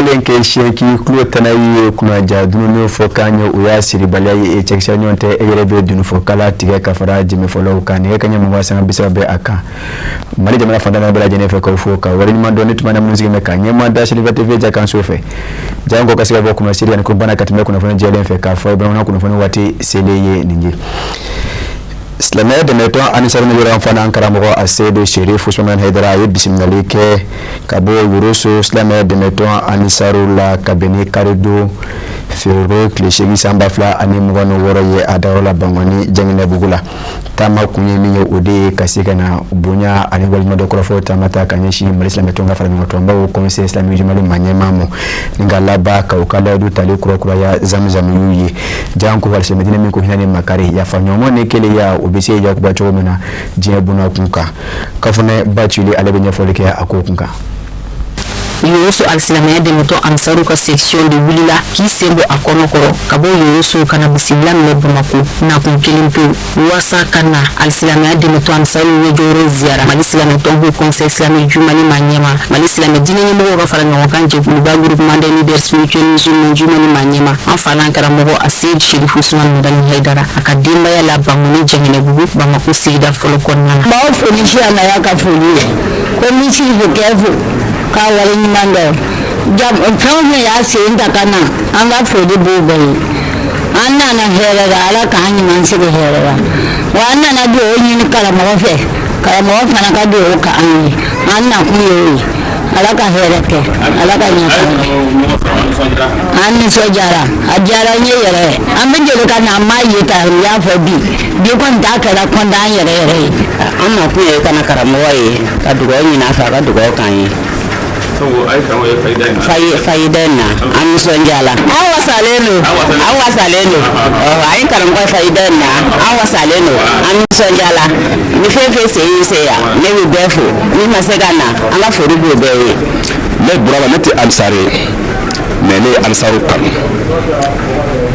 Dalen kɛ siɲɛ k'i tulo tana ye kunnaja dununni fɔ kan ye, o y'a siribaliya ye. E cɛkisɛ ɲɔgɔn tɛ, e yɛrɛ bɛ dununfɔkala tigɛ ka fara jɛmɛfɔlaw kan. Nɛgɛ kaɲɛ 20:30 bɛ a kan Mali jamana fantan bɛɛ lajɛlen fɛ, k'aw fo ka waleɲuman dɔn. Ne tuma na minnu sigilen bɛ ka ɲɛmaa da Seliba TV jakanso fɛ, janko ka se ka bɔ kunnasiri ani ko bana ka tɛmɛ kunnafoni jɛlen fɛ, k'a fɔ bamanan kunnafoni waati selen ye nin ye. Silamɛya dɛmɛtɔn Anisaru yɔrɔ fana, an karamɔgɔ Aseyidu Serifu Usumani Hayidara, a ye bisimilali kɛ ka bɔ Yoroso silamɛya dɛmɛtɔn Anisaru la kabini karidon février tile 8 san 2026 ye, a dayɔrɔ la Bankɔni Jɛngɛnɛbugu la. Taama kun ye min ye, o de ye ka se ka na bonya ani waleɲumandɔn kɔrɔfɔw taama ta ka ɲɛsin Mali silamɛtɔn ka faraɲɔgɔntɔnbaw Conseil islamique du Mali maa ɲɛmaa ma, ni ka laban ka u ka layidu tali kurakuraya zamzamiw ye, janko alisilamɛdinɛ min ko hinɛ ni makari, yafa ɲɔgɔn ni kelenya, o bɛ se yakuba cogo min na diɲɛ buna kun kan. Kafunɛ Bacili, ale bɛ ɲɛfɔli kɛ a ko kun kan. Yoroso alisilamɛya dɛmɛtɔn Ansaru ka section de wulila k'i sen bɔ a kɔnɔ kɔrɔ ka bɔ Yoroso ka na bisimila minɛ Bamako, nakun kelen pewu, waasa ka na alisilamɛya dɛmɛtɔn Ansaru ɲɛjɔyɔrɔ ziyara Mali silamɛtɔn Haut Conseil islamique du Mali maa ɲɛma, Mali silamɛ diinɛ ɲɛmɔgɔw ka fara ɲɔgɔn kan jɛkuluba Groupement des leaders spirituels musulmans du Mali maa ɲɛma, an fa n'an karamɔgɔ Aseyid Serifu Usumani Madani Hayidara, a ka denbaya la Bankoni Jɛngɛnɛbugu, Bamako sigida fɔlɔ kɔnɔna la. N b'aw fo ni silamɛya ka foli ye, ko n bɛ sirifokɛ fo k'a waleɲuman dɔn. Jam fɛn o fɛn y'a sen ta ka na, an ka foli b'o bɛɛ ye. An nana hɛrɛ la, Ala k'an ɲuman sigi hɛrɛ la. Wa an nana dugawu ɲini karamɔgɔ fɛ, karamɔgɔ fana ka dugawu k'an ye. An nakun ye o ye. Ala ka hɛrɛ kɛ, Ala ka ɲɛ k'an ye. An nisɔndiyara, a diyara n ye yɛrɛ. An bɛ deli ka na, an m'a ye ta, n y'a fɔ bi bi kɔni ta kɛra kɔntan yɛrɛ yɛrɛ ye. An nakun ye ka na karamɔgɔ ye, ka dugawu ɲini a fɛ, a ka dugawu k'an ye. Fayida in na, an nisɔndiyala, an wasalen don, an wasalen don. A ye karamɔgɔ fayida in na, an wasalen don, an nisɔndiyala. Ni fɛn fɛn sen y'i se yan, ne bɛ bɛɛ fo. Min ma se ka na, an ka foli b'o bɛɛ ye. Ne Burama, ne tɛ Ansari ye, mais ne ye Ansaru kanu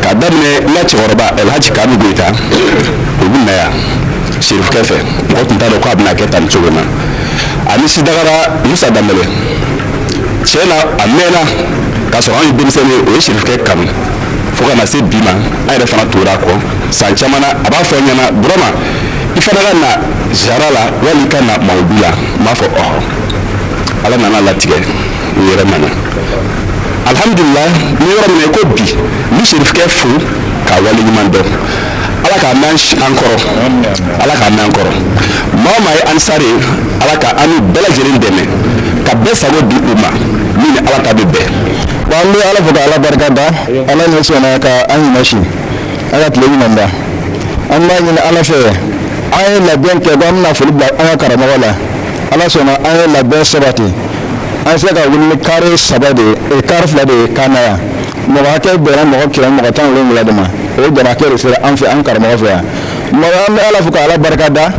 k'a daminɛ n ka cɛkɔrɔba Elhaji Kami Goyita. O bɛ na yan serifukɛ fɛ, mɔgɔ tun t'a dɔn k'a bɛna kɛ tan cogo na. Ani Sidagara Musa Danbɛlɛ, tiɲɛ na, a mɛnna k'a sɔrɔ anw ye denmisɛnnin ye. O ye serifukɛ kanu fo ka na se bi ma. An yɛrɛ fana tugura a kɔ san caman na. A b'a fɔ n ɲɛna: "Burama, i fana ka na ziyara la wali i ka na mawudu la." N b'a fɔ ɔhɔ. Ala nana latigɛ, u yɛrɛ nana, alhamdulila. Ni yɔrɔ min na i ko bi, n bɛ serifukɛ fo k'a waleɲuman dɔn. Ala k'a mɛn an kɔrɔ, Ala k'a mɛn an kɔrɔ. Maa o maa ye Ansari ye, Ala ka an n'u bɛɛ lajɛlen dɛmɛ ka bɛɛ sago di u ma min ni Ala ta bɛ bɛn. Bon, an bɛ Ala fo ka Ala barika da. Ala ni sɔnna ka an ɲuman si, ala ka tile ɲuman da. An b'a ɲini Ala fɛ, an ye labɛn kɛ ko an bɛna foli bila an ka karamɔgɔ la. Ala sɔnna, an ye labɛn sabati, an sera ka wuli ni kari saba de ye, kari fila de ye ka na yan. Mɔgɔ hakɛ bɛnna mɔgɔ 100 mɔgɔ 17 de ma. O jama hakɛ de sera an fɛ, an karamɔgɔ fɛ yan. Mɔgɔ, an bɛ Ala fo ka Ala barika da,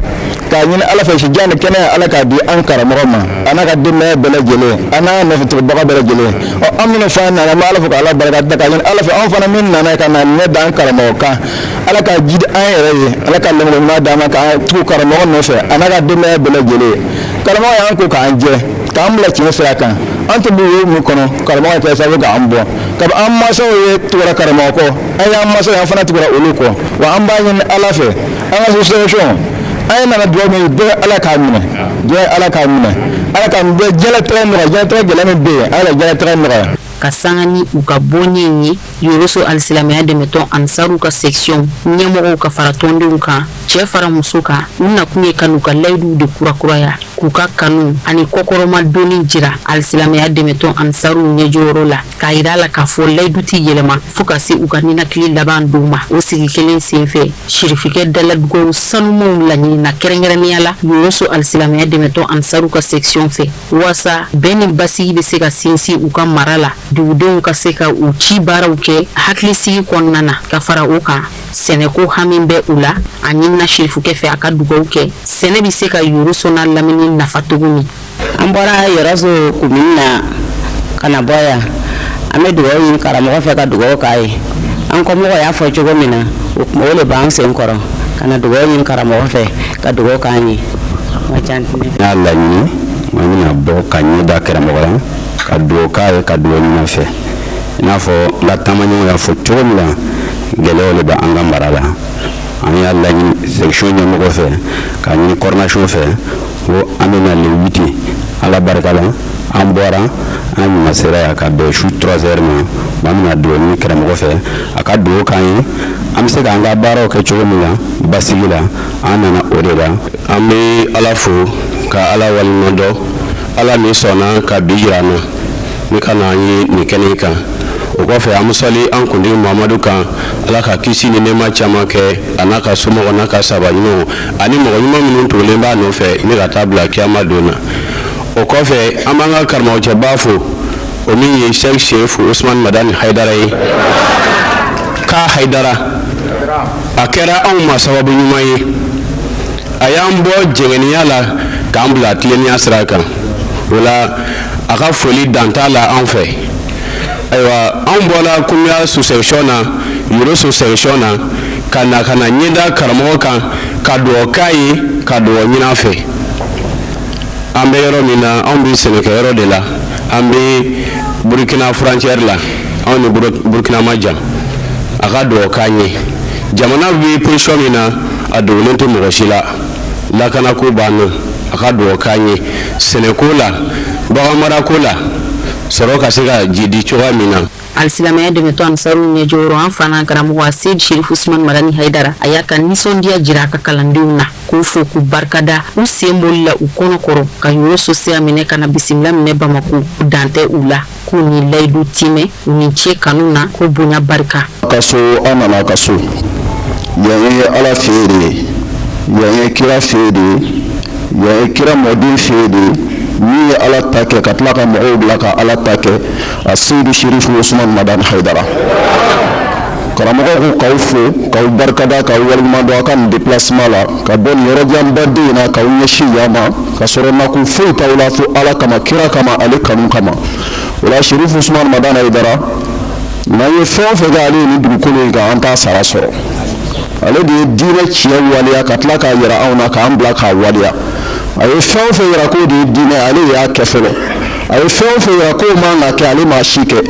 k'a ɲini Ala fɛ, si jan ni kɛnɛya, Ala k'a di an karamɔgɔ ma, a n'a ka denbaya bɛɛ lajɛlen, a n'a nɔfɛbaga bɛɛ lajɛlen. Ɔ, an minnu fana nana, an bɛ Ala fo ka Ala barika da, k'a ɲini Ala fɛ, an fana min nana ka na ɲɛ da an karamɔgɔ kan, Ala ka ji di an yɛrɛ ye, Ala ka lemuru ɲuman d'an ma k'an tugu karamɔgɔ nɔfɛ, a n'a ka denbaya bɛɛ lajɛlen. Karamɔgɔ y'an ko k'an jɛ, k'an bila tiɲɛ sira kan. An tun bɛ wo min kɔnɔ, karamɔgɔ kɛ sababu k'an bɔ. Kabi an mansaw ye tugura karamɔgɔ kɔ, an y'an mansaw ye, an fana tugura olu kɔ. Wa an b'a ɲini Ala fɛ, an ka association, an ye nana dugawu min bɛɛ, Ala k'a minɛ, dugawu, Ala k'a minɛ, Ala k'a bɛɛ diɲɛlatigɛ nɔgɔya, diɲɛlatigɛ gɛlɛya min bɛ yen, Ala ka diɲɛlatigɛ nɔgɔya. Ka sanga ni u ka bɔɲɛ in ye, Yoroso alisilamɛya dɛmɛtɔn Ansaru ka section ɲɛmɔgɔw ka fara tɔndenw kan, cɛ fara muso kan, u nakun ye ka n'u ka layiduw de kurakuraya, k'u ka kanu ani kɔkɔrɔma donni jira alisilamɛya dɛmɛtɔn Ansaru ɲɛjɔyɔrɔ la, k'a yira a la k'a fɔ layidu tɛ yɛlɛma fo ka se u ka ninakili laban don ma. O sigi kelen senfɛ, sirifikɛ daladugaw sanumanw laɲinina kɛrɛnkɛrɛnnenya la Yoroso alisilamɛya dɛmɛtɔn Ansaru ka section fɛ, waasa bɛn ni basigi bɛ se ka sinsin u ka mara la, dugudenw ka se ka u ci baaraw kɛ hakilisigi kɔnɔna na. Ka fara o kan, sɛnɛko hami bɛ u la. A ɲinina sirifukɛ fɛ a ka dugawu kɛ sɛnɛ bɛ se ka Yoroso n'a lamini nafa cogo min. An bɔra Yɔrɔso komini na ka na bɔ yan. An bɛ dugawu ɲini karamɔgɔ fɛ ka dugawu k'a ye. An kɔmɔgɔ y'a fɔ cogo min na, o kuma o de b'an sen kɔrɔ ka na dugawu ɲini karamɔgɔ fɛ ka dugawu k'an ye. N y'a laɲini, an bɛna bɔ ka ɲɛ da karamɔgɔ la. Ka dugawu k'a ye, ka dugawu ɲini a fɛ. I n'a fɔ n ka taamaɲɔgɔn y'a fɔ cogo min na, gɛlɛyaw de bɛ an ka mara la. An y'a laɲini section ɲɛmɔgɔ fɛ, k'a ɲini coordination fɛ ko an bɛ na le 8. Ala barika la, an bɔra, an ɲuman sera yan ka bɛn su 3 heures ma. An bɛna dugawu ɲini karamɔgɔ fɛ, a ka dugawu k'an ye, an bɛ se k'an ka baaraw kɛ cogo min na basigi la. An nana o de la. An bɛ Ala fo ka Ala waleɲuman dɔn, Ala min sɔnna ka bi jira an na ni ka na an ye nin kɛnɛ kan. O kɔfɛ, an bɛ sɔli an kuntigi Muhamadu kan, Ala ka kisi ni nɛɛma caman kɛ a n'a ka somɔgɔw n'a ka sahaba ɲumanw ani mɔgɔ ɲuman minnu tugulen b'a nɔfɛ ni ka taa bila kiyama don na. O kɔfɛ, an b'an ka karamɔgɔcɛba fo, o min ye Sɛki Serifu Usumani Madani Hayidara ye. K'a Hayidara, a kɛra anw ma sababu ɲuman ye, a y'an bɔ jɛngɛniya la k'an bila tilennenya sira kan. O la, a ka foli dan t'a la an fɛ. Ayiwa, anw bɔra Kumuya sous-section na, Yoro sous-section na, ka na ka na ɲɛda karamɔgɔ kan, ka dugawu k'a ye, ka dugawu ɲini a fɛ. An bɛ yɔrɔ min na, anw bɛ sɛnɛkɛyɔrɔ de la, an bɛ Burukina frontière la, anw ni Burukina ma jan. A ka dugawu k'an ye. Jamana bɛ position min na, a dogolen tɛ mɔgɔ si la. Lakanako b'an na, a ka dugawu k'an ye sɛnɛko la, baganmarako la, sɔrɔ ka se ka jidi cogoya min na. Alisilamɛya dɛmɛtɔn Ansaru ɲɛjɔyɔrɔ, an fana karamɔgɔ Seyid Sherifu Usman Madani Hayidara, a y'a ka nisɔndiya jira a ka kalandenw na, k'u fo, k'u barikada u sen boli la u kɔnɔ kɔrɔ ka Yoro sosiya minɛ ka na bisimila minɛ Bamako. Dan tɛ u la k'u ni layidu timɛ, u ni ce kanu na, ko bonya barika. Ka so, an nana ka so, yan ye Ala fɛ de ye, yan ye kira fɛ de ye, yan ye kira mɔden fɛ de ye. Min ye Ala ta kɛ ka tila ka mɔgɔw bila ka Ala ta kɛ, a Seyidu Sherifu Usman Madani Hayidara. Karamɔgɔ ko k'aw fo, k'aw barikada, k'aw waleɲuman dɔn aw ka nin déplacement la, ka bɔ nin yɔrɔ janbaden in na k'aw ɲɛsin yan ma, ka sɔrɔ nakun foyi t'aw la fo Ala kama, kira kama, ale kanu kama. O la, Sherifu Usman Madani Hayidara, n'an ye fɛn o fɛn kɛ ale ye nin dugukolo in kan, an t'a sara sɔrɔ. Ale de ye diinɛ tiɲɛ waleya ka tila k'a yira anw na, k'an bila k'a waleya. A ye fɛn o fɛn yira k'o de ye diinɛ, ale de y'a kɛ fɔlɔ. A ye fɛn o fɛn yira k'o man ka kɛ, ale m'a si kɛ.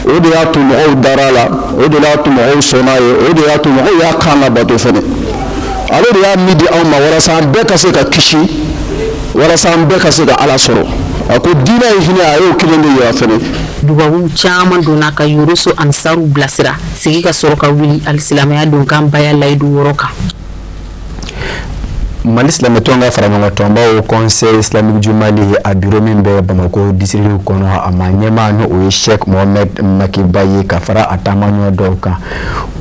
O de y'a to mɔgɔw dara a la, o de y'a to mɔgɔw sɔnna a ye, o de y'a to mɔgɔw y'a kan ka bato fɛnɛ. Ale de y'a min di anw ma walasa an bɛɛ ka se ka kisi, walasa an bɛɛ ka se ka Ala sɔrɔ. A ko diinɛ ye hinɛ, a y'o kelen de yira fɛnɛ. Dubabu caman donna ka Yoroso Ansaru bilasira sigi ka sɔrɔ ka wuli alisilamɛya donkan baya layidu wɔɔrɔ kan. Mali silamɛtɔn ka faraɲɔgɔn tɔnba, Haut Conseil islamique du Mali, a bureau min bɛ Bamako district kɔnɔ, a ma ɲɛmaa ni o ye Sheikh Mohamed Makiba ye, ka fara a taamaɲɔ dɔw kan,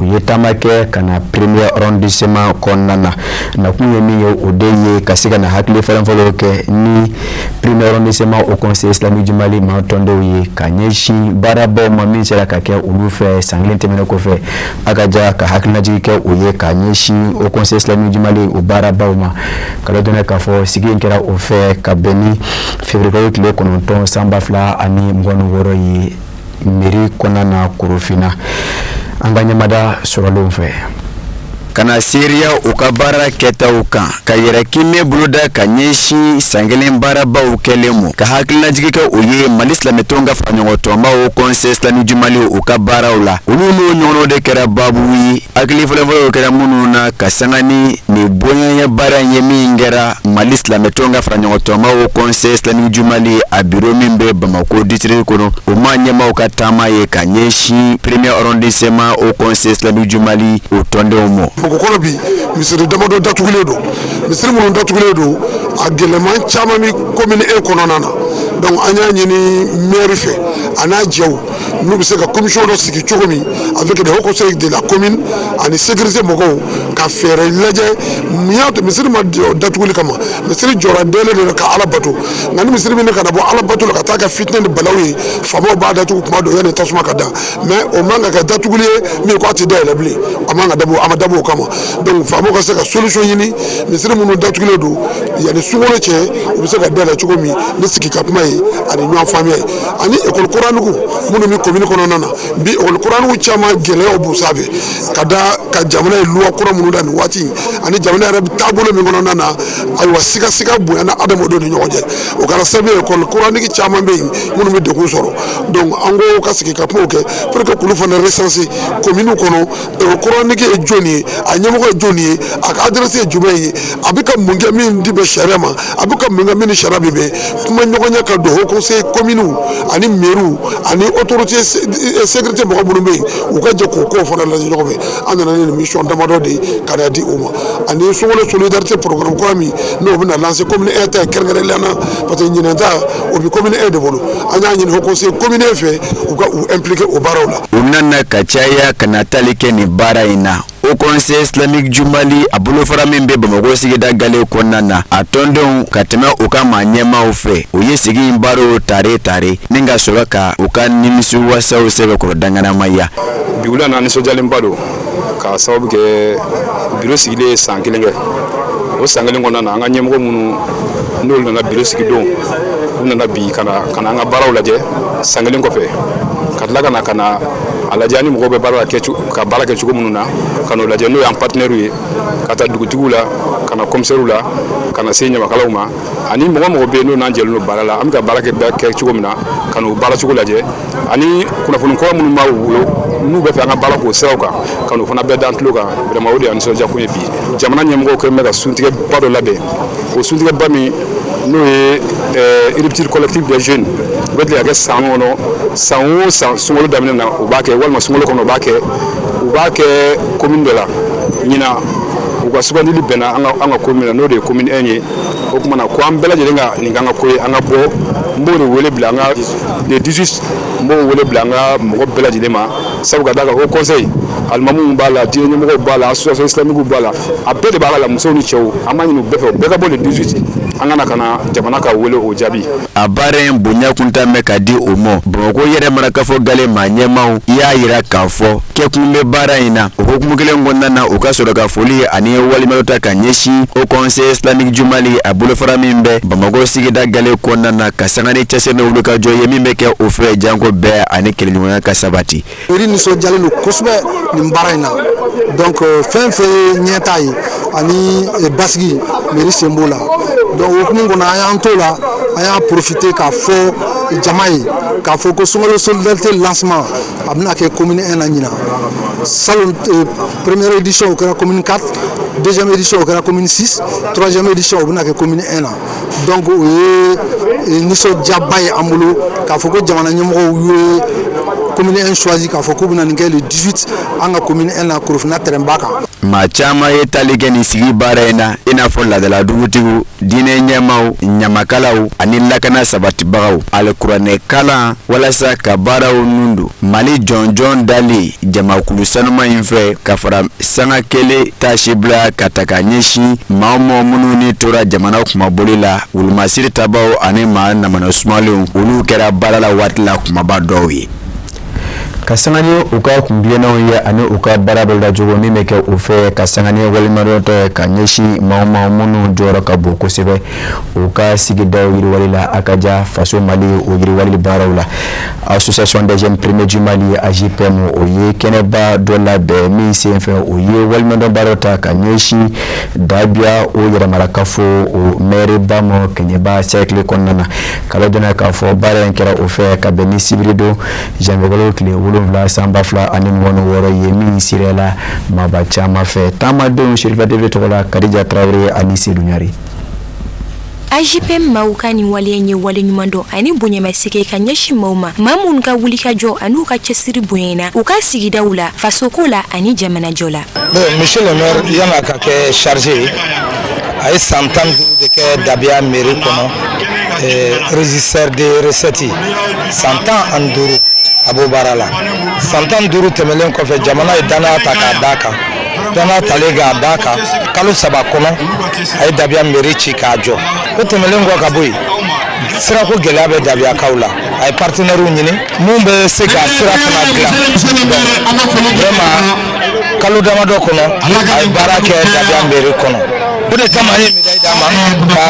u ye taama kɛ ka na premier arrondissement kɔnɔna na. Nakun ye min ye, o de ye ka se ka na hakili fɔlɔfɔlɔ kɛ ni premier arrondissement Haut Conseil islamique du Mali maa tɔndenw ye, ka ɲɛsin baarabaw ma min sera ka kɛ olu fɛ san kelen tɛmɛnen kɔfɛ. A ka ja ka hakilinajigi kɛ o ye ka ɲɛsin Haut Conseil islamique du Mali o baarabaw ma. Ka dɔn k'a fɔ sigi in kɛra o fɛ ka bɛn ni février tile 9 san 2026 ye, mairie kɔnɔna na Korofina, an ka ɲɛmada sɔrɔlenw fɛ. Ka na seereya u ka baara kɛtaw kan, ka yɛrɛ kimɛ boloda ka ɲɛsin san kelen baarabaw kɛlen ma, ka hakilinajigi kɛ o ye Mali silamɛtɔn ka faraɲɔgɔn tɔnba, Haut Conseil islamique du Mali, u ka baaraw la. Olu n'o ɲɔgɔnw de kɛra baabu ye, hakili fɔlɔfɔlɔw kɛra minnu na ka sanga ni nin bonyaya baara in ye min kɛra Mali silamɛtɔn ka faraɲɔgɔn tɔnba, Haut Conseil islamique du Mali, a bureau min bɛ Bamako district kɔnɔ, o maa ɲɛmaaw ka taama ye ka ɲɛsin premier arrondissement Haut Conseil islamique du Mali o tɔndenw ma. Bamakɔ kɔnɔ bi, misiri damadɔ datugulen don. Misiri minnu datugulen don, a gɛlɛman caman bɛ commune 1 kɔnɔna na. Donc an y'a ɲini maire fɛ, a n'a jɛw, n'u bɛ se ka commission dɔ sigi cogo min avec les hauts conseils de la commune ani sécurité mɔgɔw, ka fɛɛrɛ lajɛ mun y'a to misiri ma jɔ datuguli kama. Misiri jɔra dɛlen de ka Ala bato, nka ni misiri bɛ ka na bɔ Ala bato la ka taa kɛ fitinɛ ni balaw ye, faamaw b'a datugu kuma dɔ yanni tasuma ka da. Mais o man ka kɛ datuguli ye min ko a tɛ dayɛlɛ bilen. A man ka dabɔ, a ma dabɔ o kama. Donc faamaw ka se ka solution ɲini misiri minnu datugulen don, yanni sunkalo cɛ, u bɛ se ka dayɛlɛ cogo min ni sigi ka kuma ye ani ɲɔgɔn faamuya ye. Ani école coranique minnu bɛ commune kɔnɔna na bi, école coranique caman gɛlɛyaw b'u sanfɛ ka da ka jamana ye loi kura minnu. boloda nin waati ani jamana yɛrɛ bɛ taabolo min kɔnɔna na, ayiwa, sigasiga bonyana adamadenw ni ɲɔgɔn cɛ. O kɛra sababu ye, école coranique caman bɛ yen minnu bɛ degun sɔrɔ. Donc an ko ka sigi ka kumaw kɛ pour que k'olu fana recenser commune kɔnɔ. École coranique ye jɔnni ye? A ɲɛmɔgɔ ye jɔnni ye? A ka adresse ye jumɛn ye? A bɛ ka mun kɛ min ti bɛn sariya ma? A bɛ ka mun kɛ min ni sariya bɛ bɛn? Kuma ɲɔgɔnya ka don haut conseil commune ani mairie ani autorité sécurité mɔgɔ minnu bɛ yen, u ka jɛ k'o kow fana lajɛ ɲɔgɔn fɛ. An nana ni nin mission damadɔ de ye ka na di u ma, ani sunkalo solidarité programme kura min n'o bɛna lancer commune 1 ta ye kɛrɛnkɛrɛnnenya la, parce que ɲinan ta, o bɛ commune 1 de bolo. An y'a ɲini haut conseil commune fɛ, u ka u impliquer o baaraw la. U nana ka caya ka na tali kɛ nin baara in na. Haut Conseil islamique du Mali, a bolofara min bɛ Bamakɔ sigida gale kɔnɔna na, a tɔndenw ka tɛmɛ u ka maa ɲɛmaaw fɛ, u ye sigi in baaraw tare tare ni ka sɔrɔ ka u ka nimisi wasaw sɛbɛkɔrɔ danganamaya. Bi wula na, nisɔndiyalenba don k'a sababu kɛ biro sigilen ye san kelen kɛ. O san kelen kɔnɔna na, an ka ɲɛmɔgɔ minnu n'olu nana biro sigi don, u nana bi ka na an ka baaraw lajɛ san kelen kɔfɛ, ka tila ka na a lajɛ ani mɔgɔw bɛ baara kɛ, ka baara kɛ cogo minnu na, ka n'o lajɛ, n'o y'an partenaires ye, ka taa dugutigiw la, ka na commissaire la, ka na se ɲamakalaw ma, ani mɔgɔ mɔgɔ bɛ yen n'o n'an jɛlen don baara la, an bɛ ka baara kɛ cogo min na, ka n'o baara cogo lajɛ, ani kunnafoni kura minnu b'u bolo n'u bɛ fɛ an ka baara k'o siraw kan, ka n'o fana bɛɛ d'an tulo kan. Vraiment, o de y'an nisɔndiya kun ye bi. Jamana ɲɛmɔgɔw kɛlen bɛ ka suntigɛba dɔ labɛn, o suntigɛba min n'o ye rupture collective des jeunes, u bɛ deli ka kɛ san kɔnɔ, san o san, sunkalo daminɛ na u b'a kɛ, walima sunkalo kɔnɔ u b'a kɛ, u b'a kɛ commune dɔ la. Ɲinan, u ka sugandili bɛnna an ka commune na, n'o de ye commune 1 ye. O tuma na, ko an bɛɛ lajɛlen ka nin k'an ka ko ye, an ka bɔ. N b'o de wele bila an ka le 18, n b'o wele bila an ka mɔgɔ bɛɛ lajɛlen ma, sabu ka d'a kan haut conseil alimamuw b'a la, diinɛ ɲɛmɔgɔw b'a la, association islamique b'a la, a bɛɛ de b'a la, musow ni cɛw. An b'a ɲini u bɛɛ fɛ, u bɛɛ ka bɔ le 18, an ka na jamana ka wele o jaabi. A baara in bonya kuntan bɛ ka di o ma. Bamakɔ yɛrɛ marakafo gale maa ɲɛmaaw y'a yira k'a fɔ kɛkun bɛ baara in na. O hukumu kelen kɔnɔna na, u ka sɔrɔ ka foli ani waleɲumandɔn ta ka ɲɛsin Haut Conseil islamique du Mali, a bolofara min bɛ Bamakɔ sigida gale kɔnɔna na, ka sanga ni cɛsiri ni wulikajɔ ye min bɛ kɛ o fɛ janko bɛɛ ani kɛlɛɲɔgɔnya ka sabati. Mairie nisɔndiyalen don kosɛbɛ nin baara in na. Donc fɛn fɛn ye ɲɛta ye ani basigi, mairie sen b'o la. Donc o hukumu kɔnɔ, an y'an t'o la, an y'a profiter k'a fɔ jama ye k'a fɔ ko sunkalo solidarité lancement a bɛna kɛ commune 1 na ɲinan. Salon, première édition o kɛra commune 4, deuxième édition o kɛra commune 6, troisième édition o bɛna kɛ commune 1 na. Donc o ye nisɔndiyaba ye an bolo k'a fɔ ko jamana ɲɛmɔgɔw ye commune 1 choisi, k'a fɔ k'u bɛna nin kɛ le 18 an ka commune 1 na, Korofina terrain ba kan. Maa caman ye tali kɛ nin sigi baara in na, i n'a fɔ ladala dugutigiw, diinɛ ɲɛmaaw, ɲamakalaw ani lakana sabatibagaw, alikuranɛ kalan walasa ka baaraw nun don Mali jɔnjɔn dali jamakulu sanuman in fɛ, ka fara sanga kelen taasibila ka ta ka ɲɛsin maa o mɔgɔ minnu ni tora jamana kumaboli la, wulumasiri tabaw ani maa namana sumalenw, olu kɛra baara la waati la kumaba dɔw ye. Ka sanga ni u ka kuntilennaw ye ani u ka baara bolodacogo min bɛ kɛ u fɛ, ka sanga ni waleɲumandɔn ye ka ɲɛsin maa o maa minnu jɔyɔrɔ ka bon kosɛbɛ u ka sigidaw yiriwali la, a ka ja faso Mali o yiriwali baaraw la, Association des jeunes premiers du Mali, AJPM, o ye kɛnɛba dɔ labɛn min senfɛ o ye waleɲumandɔn baaraw ta ka ɲɛsin Dabiya o yɛrɛmarakafo o maire ba ma Kɛɲɛba cercle kɔnɔna na. K'a ladɔnniya k'a fɔ baara in kɛra o fɛ ka bɛn ni sibiri don janvier kalo tile 7 san 2026 ye, min sirala maaba caman fɛ. Taamadenw Serifa TV tɔgɔ la, Kadija Tarawele ani Seydou Ɲari. AJPM maaw ka nin waleya ye wale ɲuman dɔn ani bonyamasegin ka ɲɛsin maaw ma, maa minnu ka wulikajɔ ani ka cɛsiri bonyana u ka sigidaw la, fasoko la ani jamanajɔ la. Monsieur le maire, yan'a ka kɛ chargé, a ye san 15 de kɛ Dabiya mairie kɔnɔ, régisseur de recette, san 15 a b'o baara la. San 15 tɛmɛnen kɔfɛ, jamana ye danaya ta k'a d'a kan. Danaya talen k'a d'a kan, kalo 3 kɔnɔ, a ye Dabiya mairie ci k'a jɔ. O tɛmɛnen kɔ ka bɔ yen, sirako gɛlɛya bɛ Dabiyakaw la, a ye partenaires ɲini mun bɛ se ka sira fana dilan. Vraiment, kalo damadɔ kɔnɔ, a ye baara kɛ Dabiya mairie kɔnɔ. O de kama an ye médaille d'a ma, ka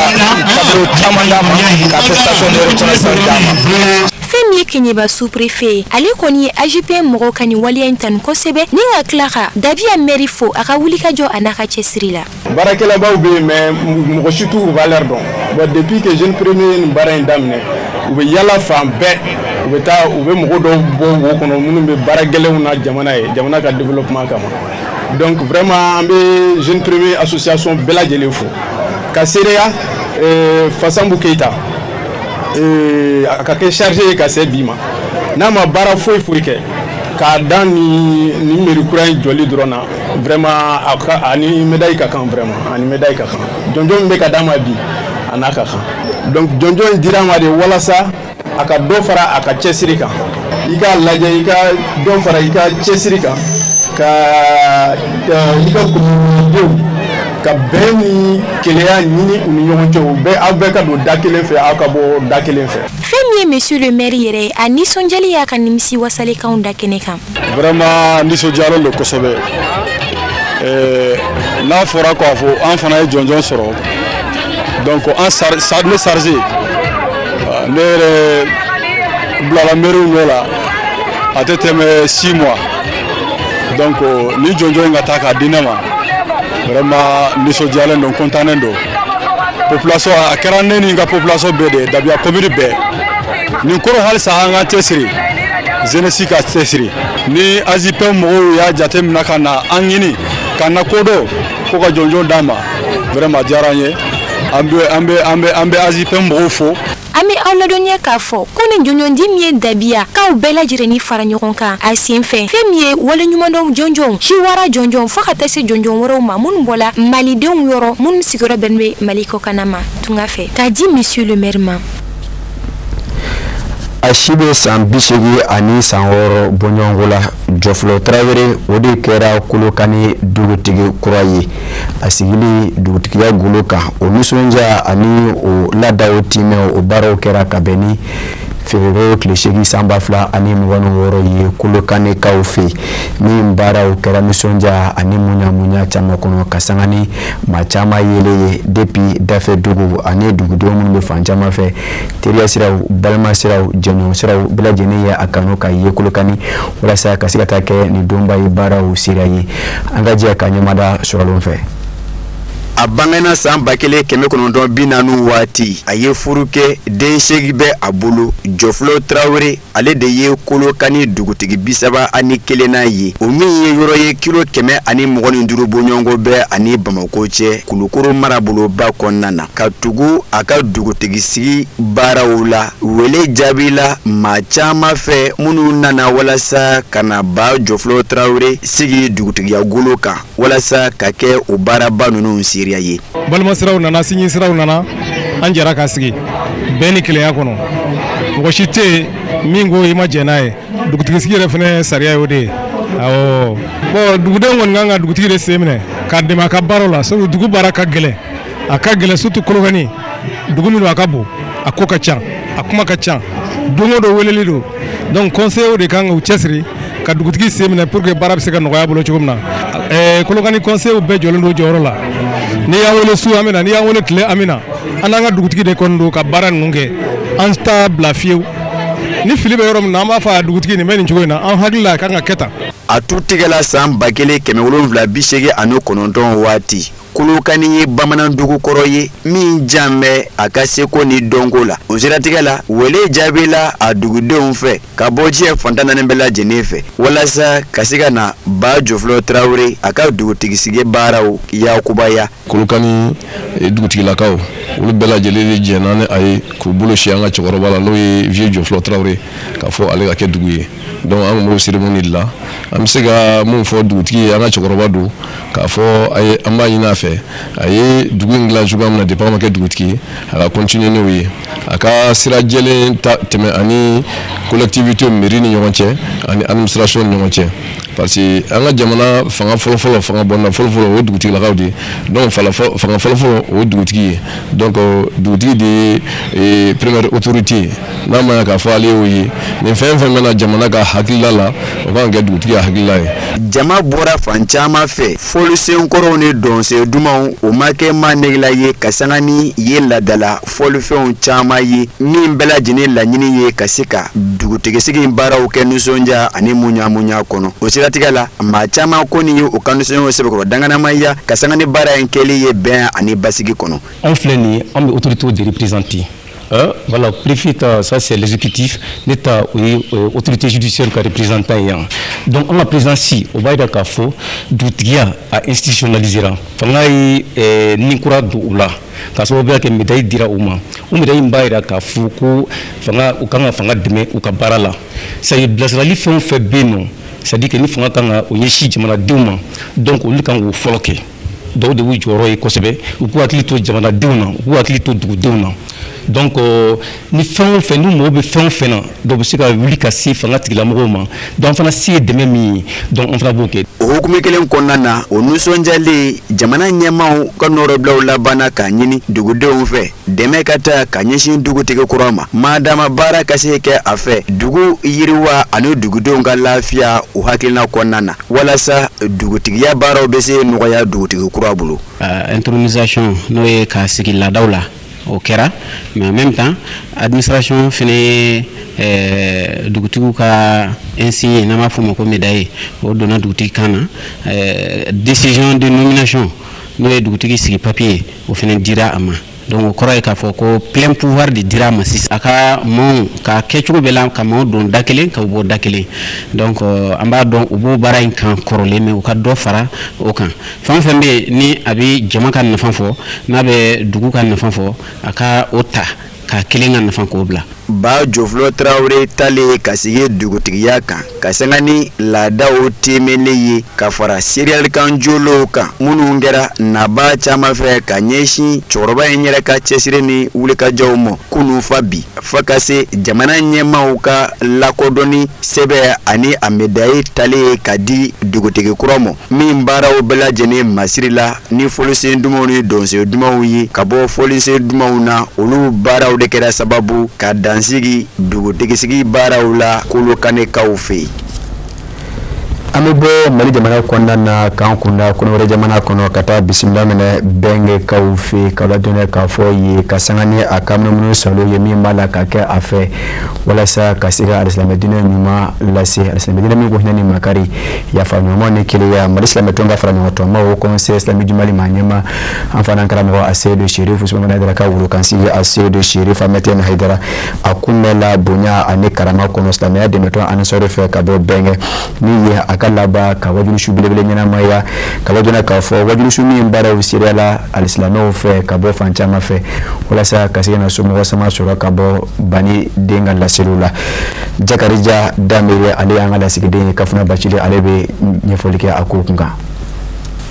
tableau caman d'a ma, ka attestation de reconnaissance d'a ma. Fɛn min ye Keɲeba sous-préfet ye, ale kɔni ye AJPM mɔgɔw ka nin waleya in tanu kosɛbɛ ni ka tila ka Dabiya mɛri fo a ka wulikajɔ a n'a ka cɛsiri la. Baarakɛlabaw bɛ yen, mais mɔgɔ si t'u valeur dɔn. Bon, depuis que Jeune Premier ye nin baara in daminɛ, u bɛ yala fan bɛɛ, u bɛ taa, u bɛ mɔgɔ dɔw bɔ wo kɔnɔ minnu bɛ baara gɛlɛnw na jamana ye, jamana ka développement kama. Donc vraiment, an bɛ Jeune Premier association bɛɛ lajɛlen fo ka seereya Fasanbu Keyita, a ka kɛ chargé ye ka se bi ma, n'a ma baara foyi foyi kɛ k'a dan ni mairie kura in jɔli dɔrɔn na, vraiment a ka ani médaille ka kan, vraiment ani médaille ka kan. Jɔnjɔn min bɛ ka d'a ma bi, a n'a ka kan. Donc jɔnjɔn in dira a ma de walasa a ka dɔ fara a ka cɛsiri kan. I k'a lajɛ, i ka dɔ fara i ka cɛsiri kan, ka i ka kominidenw ka bɛn ni kelenya ɲini u ni ɲɔgɔn cɛ, u bɛɛ, aw bɛɛ ka don da kelen fɛ, aw ka bɔ da kelen fɛ. Fɛn min ye monsieur le maire yɛrɛ ye, a nisɔndiyali y'a ka nimisi wasalekanw da kɛnɛ kan. Vraiment, nisɔndiyalen don kosɛbɛ. N'a fɔra k'a fɔ an fana ye jɔnjɔn sɔrɔ, donc an ne chargé, ne yɛrɛ bilala mairie nɔ la, a tɛ tɛmɛ 6 mois. Donc ni jɔnjɔn in ka taa k'a di ne ma, vraiment nisɔndiyalen don, kɔntannen don. Population, a kɛra ne ni n ka population bɛɛ de ye, Dabiya commune bɛɛ. Nin kɔrɔ, halisa an ka cɛsiri, jeunesse ka cɛsiri. Ni AJPM mɔgɔw y'a jate minɛ ka na an ɲini ka na kodɔn ko ka jɔnjɔn d'an ma, vraiment a diyara an ye. An bɛ AJPM mɔgɔw fo. An bɛ aw ladɔnniya k'a fɔ ko nin jɔnjɔndi min ye Dabiya k'aw bɛɛ lajɛlen fara ɲɔgɔn kan a sen fɛ, fɛn min ye waleɲumandɔn jɔnjɔn, ciwara jɔnjɔn, fo ka taa se jɔnjɔn wɛrɛw ma minnu bɔla malidenw yɔrɔ minnu sigiyɔrɔ bɛnnen bɛ Mali kɔkanna ma tunga fɛ, k'a di monsieur le maire ma. A si bɛ san 86 bɔɲɔgɔnko la, Jɔfɔlɔ Tarawele, o de kɛra Kolokani dugutigi kura ye. A sigili dugutigiya golo kan, o nisɔndiya ani o laadaw timɛ, o baaraw kɛra ka bɛn ni février tile 8 san 2026 ye Kolokanikaw fɛ yen. Min baaraw kɛra nisɔndiya ani muɲa caman kɔnɔ, ka sanga ni maa caman yelen ye depuis dafɛ dugu ani dugudenw minnu bɛ fan caman fɛ, teriya siraw, balima siraw, jɛɲɔgɔn siraw, bɛɛ lajɛlen ye a kanu ka ye Kolokani walasa ka se ka taa kɛ nin donba ye, baaraw sira ye. An ka jɛ ka ɲɛmada sɔrɔlen fɛ. A bangena san 1940 waati. A ye furu kɛ, den 8 bɛ a bolo. Jɔfɔlɔ Tarawele, ale de ye Kolokani dugutigi 31nan ye, o min ye yɔrɔ ye kilo 125 bɔɲɔgɔnko bɛɛ ani Bamakɔ cɛ, Kulukoro maraboloba kɔnɔna na. Ka tugu a ka dugutigi sigi baaraw la, wele jaabila maa caman fɛ minnu nana walasa ka na ba Jɔfɔlɔ Tarawele sigi dugutigiya golo kan, walasa ka kɛ o baaraba ninnu seereya ye. Balimasiraw nana, sinjisiraw nana, an jɛra ka sigi bɛn ni kelenya kɔnɔ. Mɔgɔ si tɛ yen min ko i ma jɛn n'a ye. Dugutigi sigi yɛrɛ fana sariya y'o de ye. Awɔ, bon, dugudenw kɔni kan ka dugutigi de sen minɛ k'a dɛmɛ a ka baaraw la, sabu dugu baara ka gɛlɛn, a ka gɛlɛn, surtout Kolokani dugu min don, a ka bon, a ko ka ca, a kuma ka ca, don o don weleli don. Donc conseillers de kan k'u cɛsiri ka dugutigi sen minɛ pour que baara bɛ se ka nɔgɔya bolo cogo min na. Kolokani conseillers bɛɛ jɔlen don jɔyɔrɔ la. N'i y'an wele su, an bɛ na, n'i y'an wele tile, an bɛ na. An n'an ka dugutigi de kɔni don ka baara ninnu kɛ, an t'a bila fiyewu. Ni fili bɛ yɔrɔ min na, an b'a fɔ a dugutigi nin bɛ nin cogo in na, an hakili la a kan ka kɛ tan. A tu tigɛla san 1789 waati. Kolokani ye bamanan dugu kɔrɔ ye min jan bɛ a ka seko ni dɔnko la. O siratigɛ la, wele jaabila a dugudenw fɛ ka bɔ diɲɛ fantan naani bɛɛ lajɛlen fɛ, walasa ka se ka na ba Jɔfɔlɔ Tarawele a ka dugutigisigi baaraw yakubaya. Kolokani dugutigilakaw, olu bɛɛ lajɛlen de jɛnna ni a ye k'u bolo si an ka cɛkɔrɔba la, n'o ye vieux Jɔfɔlɔ Tarawele, k'a fɔ ale ka kɛ dugu ye. Donc an tun b'o cérémonie de la. An bɛ se ka mun fɔ dugutigi ye, an ka cɛkɔrɔba don, k'a fɔ a ye, an b'a ɲini a fɛ, a ye dugu in dilan cogoya min na depuis a ma kɛ dugutigi ye, a ka continuer n'o ye, a ka sira jɛlen ta tɛmɛ ani collectivité, mairie ni ɲɔgɔn cɛ ani administration ni ɲɔgɔn cɛ. Parce que an ka jamana fanga fɔlɔfɔlɔ, fanga bɔnna fɔlɔfɔlɔ, o ye dugutigilakaw de ye. Donc fanga fɔlɔfɔlɔ, o ye dugutigi ye. Donc dugutigi de ye première autorité ye. N'a ma ɲɛ k'a fɔ ale y'o ye, nin fɛn fɛn bɛna jamana ka hakilila la, o kan ka kɛ dugutigi ka hakilila ye. Jama bɔra fan caman fɛ, fɔlisenkɔrɔw ni dɔnsen dumanw, o ma kɛ maa negela ye ka sanga ni ye laadala fɔlifɛnw caman ye, min bɛɛ lajɛlen laɲini ye ka se ka dugutigisigi baaraw kɛ nisɔndiya ani muɲamuɲa kɔnɔ. O siratigɛ la, maa caman kɔni ye u ka nisɔndiyaw sɛbɛkɔrɔ danganamaya ka sanga ni baara in kɛli ye bɛn ani basigi kɔnɔ. Anw filɛ nin ye, an bɛ autorité de représenter. Voilà, préfet ta, ça c'est l'exécutif, ne ta o ye autorité judiciaire ka représentant ye yan. Donc an ka présidence, o b'a jira k'a fɔ dugutigiya a institutionnalisera, fanga ye ni kura don u la k'a sababuya kɛ médaille dira u ma. O médaille in b'a jira k'a fɔ ko fanga u kan ka fanga dɛmɛ u ka baara la. C'est à dire bilasirali fɛn o fɛn bɛ yen nɔ, c'est à dire que ni fanga kan ka o ɲɛsin jamanadenw ma, donc olu kan k'o fɔlɔ kɛ. Dɔw de y'u jɔyɔrɔ ye kosɛbɛ, u k'u hakili to jamanadenw na, u k'u hakili to dugudenw na. Donc ni fɛn o fɛn, ni mɔgɔw bɛ fɛn o fɛn na, dɔw bɛ se ka wuli ka se fanga tigilamɔgɔw ma. Donc an fana se ye dɛmɛ min ye, donc an fana b'o kɛ. O hukumu kelen kɔnɔna na, o nisɔndiyalen, jamana ɲɛmaaw ka nɔrɔbilaw labanna k'a ɲini dugudenw fɛ dɛmɛ ka taa ka ɲɛsin dugutigi kura ma, madama baara ka se kɛ a fɛ dugu yiriwa ani dugudenw ka lafiya o hakilina kɔnɔna na, walasa dugutigiya baaraw bɛ se nɔgɔya dugutigi kura bolo. Intronisation, n'o ye k'a sigi laadaw la, o kɛra, mais en même temps administration fana ye dugutigiw ka insigne, n'an b'a fɔ o ma ko médaille, o donna dugutigi kan na. Décision de nomination, n'o ye dugutigi sigi papier, o fana dira a ma. Donc o kɔrɔ ye k'a fɔ ko plein pouvoir de dira a ma sisan, a ka maaw ka kɛcogo bɛɛ la, ka maaw don da kelen, ka bɔ da kelen. Donc an b'a dɔn u b'o baara in kan kɔrɔlen, mais u ka dɔ fara o kan. Fɛn o fɛn bɛ yen ni a bɛ jama ka nafa fɔ, n'a bɛ dugu ka nafa fɔ, a ka o ta k'a kelen ka nafa k'o bila. Ba Jofilɔ Tarawele talen ka sigi dugutigiya kan ka sanga ni laadaw tiimɛli ye ka fara seereyalikan jolow kan minnu kɛra nabaa caman fɛ ka ɲɛsin cɛkɔrɔba in yɛrɛ ka cɛsiri ni wulikajɔw ma kunun fa bi, fo ka se jamana ɲɛmaaw ka lakodɔnni sɛbɛn ani a médaille talen ka di dugutigi kura ma, min baaraw bɛɛ lajɛlen masiri la ni fɔlisen dumanw ni dɔnsen dumanw ye ka bɔ fɔlisen dumanw na. Olu baaraw de kɛra sababu ka dansigi dugutigisigi baaraw la Kolokanikaw fɛ yen. An bɛ bɔ Mali jamana kɔnɔna na k'an kunda Kɔnɔwɛrɛ jamana kɔnɔ ka taa bisimila minɛ Bɛnkɛkaw fɛ, ka ladɔnniya k'a fɔ ye ka sanga ni a ka munumunu salo ye min b'a la ka kɛ a fɛ walasa ka se ka alisilamɛ diinɛ ɲuman lase, alisilamɛ diinɛ min ko hinɛ ni makari, yafa ɲuman ni kelenya. Mali silamɛtɔn ka fara ɲɔgɔn tɔnba, Haut Conseil islamique du Mali, maa ɲɛma, an fana karamɔgɔ Aseyidu Serifu Usumani Hayidara ka worokansigi, Aseyidu Serifu Ahmed Hayidara, a kunbɛnla bonya ani karama kɔnɔ silamɛya dɛmɛtɔn Ansar fɛ ka bɔ Bɛnkɛ, min ye a ka laban ka wajulisu belebele ɲɛnamaya, ka ladɔnniya k'a fɔ wajulisu min baaraw seereyala alisilamɛw fɛ ka bɔ fan caman fɛ, walasa ka se ka na somɔgɔ sama sɔrɔ ka bɔ Bani den ka laseliw la. Jakarija Danbele, ale y'an ka lasigiden ye Kafuna Bacili, ale bɛ ɲɛfɔli kɛ a ko kun kan.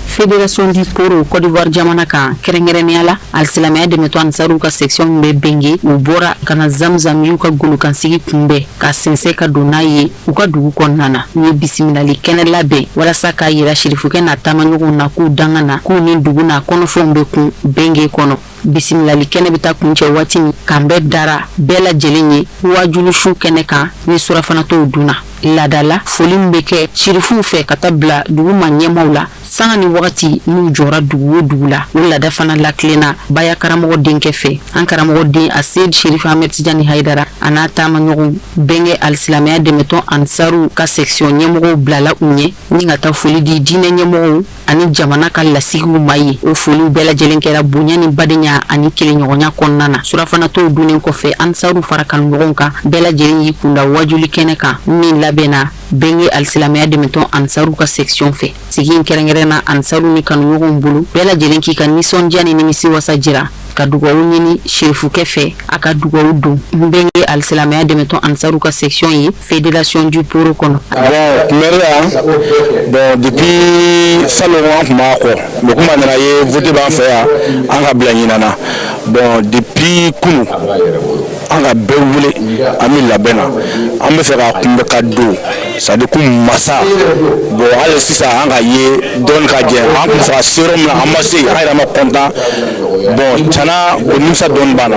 Fédération du Poro Côte d'Ivoire jamana kan, kɛrɛnkɛrɛnnenya la alisilamɛya dɛmɛtɔn Ansaru ka section min bɛ Benge, u bɔra ka na Zamzam y'u ka golokansigi kunbɛn ka sɛnsɛn ka don n'a ye u ka dugu kɔnɔna na. U ye bisimilali kɛnɛ labɛn walasa k'a yira sirifukɛ n'a taamaɲɔgɔnw na k'u danga na, k'u ni dugu n'a kɔnɔfɛnw bɛ kun Benge kɔnɔ. Bisimilali kɛnɛ bɛ taa kuncɛ waati min, kan bɛɛ dara bɛɛ lajɛlen ye wajulusu kɛnɛ kan ni surafanatɔw dunna. Laadala foli min bɛ kɛ sirifuw fɛ ka taa bila dugu ma ɲɛmaaw la sanga ni wagati n'u jɔra dugu o dugu la, o laada fana latilenna baya karamɔgɔ denkɛ fɛ. An karamɔgɔ den Aseyid Sherif Ahmed Tijani Hayidara, a n'a taamaɲɔgɔn Bɛnkɛ alisilamɛya dɛmɛtɔn Ansaru ka section ɲɛmɔgɔw bilala u ɲɛ ni ka taa foli di diinɛ ɲɛmɔgɔw ani jamana ka lasigiw ma ye. O foliw bɛɛ lajɛlen kɛra bonya ni badenya ani kelenɲɔgɔnya kɔnɔna na. Surafanatɔw dunnen kɔfɛ, Ansaru fara kanuɲɔgɔnw kan, bɛɛ lajɛlen y'i kunda wajuli kɛnɛ kan min labɛnna Bɛnkɛ alisilamɛya dɛmɛtɔn Ansaru ka section fɛ. Sigi in kɛrɛnkɛrɛnna Ansaru ni kanuɲɔgɔnw bolo, bɛɛ lajɛlen k'i ka nisɔndiya ni nimisi wasa jira ka dugawu ɲini sirifukɛ fɛ a ka dugawu don Bɛnkɛ alisilamɛya dɛmɛtɔn Ansaru ka section ye Fédération du Poro kɔnɔ. Bon, kunbɛli bon, depuis salon an tun b'a kɔ, mais komi a nana ye vote b'an fɛ yan, an ka bila ɲinan na. Bon, depuis kunu An ka bɛɛ wele, an bɛ labɛn na, an bɛ fɛ ka kunbɛ ka don, c'est à dire ko masa. Bon, hali sisan an ka ye dɔɔni ka jɛ, an tun fɛ ka se yɔrɔ min na, an ma se, an yɛrɛ ma content. Bon, tiɲɛna, o nimisa dɔɔni b'an na,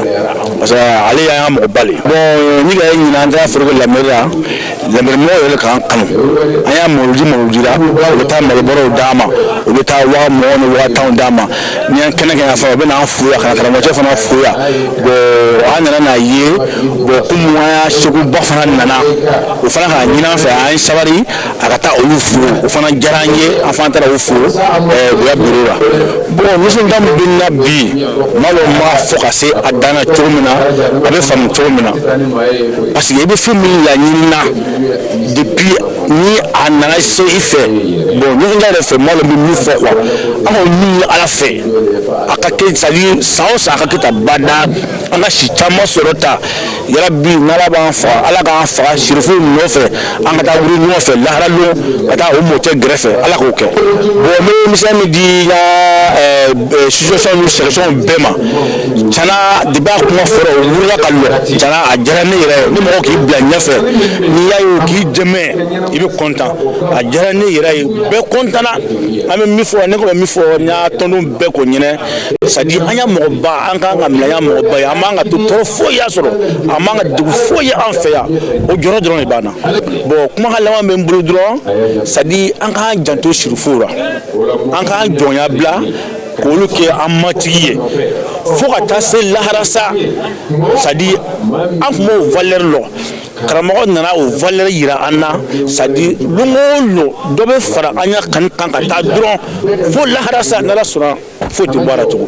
parce que ale y'an ka mɔgɔba le. Bon, ni ka ye ɲinan, an taara feere kɛ la mairie la, la mairie mɔgɔw yɛrɛ k'an kanu. An y'a malodi la, u bɛ taa malobɔrɔw d'an ma, u bɛ taa 20,000 ni 50,000 d'an ma. Ni an kɛnɛ kɛ yan fana, u bɛ n'an fo yan, ka na karamɔgɔcɛ fana fo yan. Bon, an nana n'a ye, bon, komi an y'a seguba fana nana, o fana k'a ɲini an fɛ, an ye sabari a ka taa olu fo, o fana diyara an ye, an fana taara o fo bonya bureau la. Bon, nisɔndiya min bɛ n na bi, n b'a dɔn n b'a fɔ ka se a dan na cogo min na, a bɛ faamu cogo min na, parce que i bɛ fɛn min laɲini na depuis, ni a nana se i fɛ. Bon, nisɔndiya yɛrɛ fɛ, n b'a dɔn n bɛ min fɔ quoi, an kɔni min ye Ala fɛ, a ka kɛ, c'est à dire san o san a ka kɛ tan bada, an ka si caman sɔrɔ ta yarabi. N'Ala b'an faga, Ala k'an faga sirifuw nɔfɛ, an ka taa wuli ɲɔgɔn fɛ lahara don, ka taa o mɔcɛ gɛrɛfɛ, Ala k'o kɛ. Bon, n bɛ misali min di n ka situation ni section bɛɛ ma, tiɲɛna, depuis a kuma fɔra, o wulila ka lɔ. Tiɲɛna, a diyara ne yɛrɛ ye. Ni mɔgɔ k'i bila ɲɛfɛ, n'i y'a ye o k'i dɛmɛ, i bɛ content. A diyara ne yɛrɛ ye, bɛɛ content na. An bɛ min fɔ, ne ko bɛ min fɔ, n y'a tɔndenw bɛɛ ko ɲinɛ, c'est à dire an y'a mɔgɔba, an kan ka minɛ, an y'a mɔgɔba ye, an man ka to tɔɔrɔ foyi y'a sɔrɔ, a man ka degun foyi ye an fɛ yan, o jɔrɔ dɔrɔn de b'an na. Bon, kumakan laban bɛ n bolo dɔrɔn, c'est à dire an k'an janto sirifuw la, an k'an jɔnya bila k'olu kɛ an matigi ye fo ka taa se lahara sa. C'est à dire an tun b'o valeur lɔ, karamɔgɔ nana o valeur yira an na, c'est à dire lon o lon dɔ bɛ fara an ya kanu kan ka taa dɔrɔn fo lahara sa. N'Ala sɔnna, foyi tɛ bɔ a la tugun,